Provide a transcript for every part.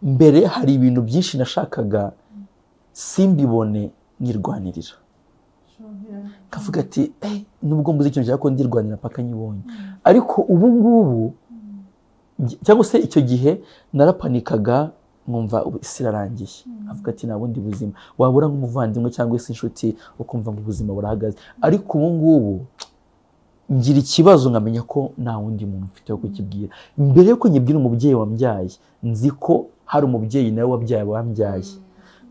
Mbere hari ibintu byinshi nashakaga simbibone, nkirwanirira, kavuga ati: "Nubwo mbuze ikintu nshaka ko ndirwanira paka nyibonye." Ariko ubu ngubu, cyangwa se icyo gihe, narapanikaga nkumva ubu isi irarangiye, avuga ati: "Nta bundi buzima." Wabura nk'umuvandimwe cyangwa se inshuti, ukumva ngo ubuzima burahagaze. Ariko ubu ngubu ngira ikibazo nkamenya ko nta wundi muntu mfite wo kukibwira. Mbere yuko nyibwira umubyeyi wambyaye, nzi ko hari umubyeyi nawe wabyaye wambyaye.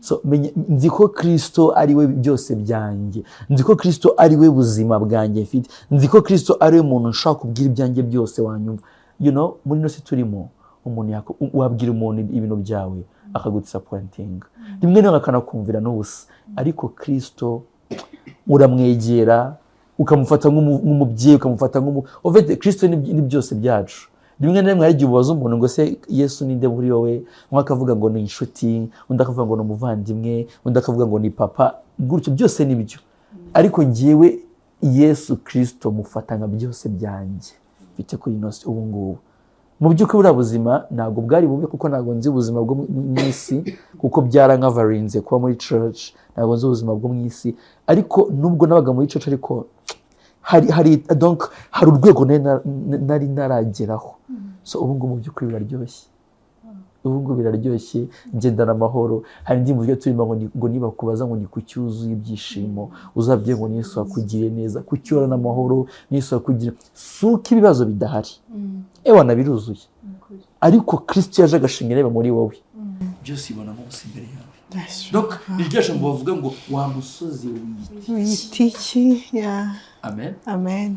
So, nzi ko Kristo ari we byose byanjye, nzi ko Kristo ari we buzima bwanjye mfite, nzi ko Kristo ari we muntu nshobora kubwira ibyanjye byose wanyumva. Muri ino si turimo, umuntu wabwira umuntu ibintu byawe akagudisappointinga, rimwe na rimwe akanakumvira n'ubusa. Ariko Kristo uramwegera ukamufata nk'umubyeyi, ukamufata nk'umu, en fait, Kristo ni byose byacu. Rimwe na rimwe hari igihe ubaza umuntu ngo: "Se Yesu ninde muri wowe?" Umwe akavuga ngo ni inshuti, undi akavuga ngo ni umuvandimwe, undi akavuga ngo ni papa, gutyo. Byose ni byo, ariko ngewe Yesu Kristo mufata nka byose byanjye mfite kuri ino si ubu ngubu. Mu by'ukuri buriya buzima ntabwo bwari bubi, kuko ntabwo nzi ubuzima bwo mu isi, kuko byarankavarinze kuba muri church. Ntabwo nzi ubuzima bwo mu isi, ariko nubwo nabaga muri church, ariko hari donc hari urwego nari narageraho. So ubu ngubu mu by'ukuri biraryoshye, ubu ngubu biraryoshye, ngendana amahoro. Hari indi mvugo turimo ngo nibakubaza ngo ni kuki wuzuye ibyishimo, uzabwire ngo ni Yesu wakugiriye neza. Kuki uhorana amahoro? Ni Yesu wakugiriye. Si uko ibibazo bidahari, ewana biruzuye, ariko Kristo yaje agashinga intebe muri wowe, byose ubibona nk'ubusa imbere yawe. That's true. Donc ni rya jambo bavuga ngo: "Wa musozi wiyita Wita iki? Yeah. Amen. Amen.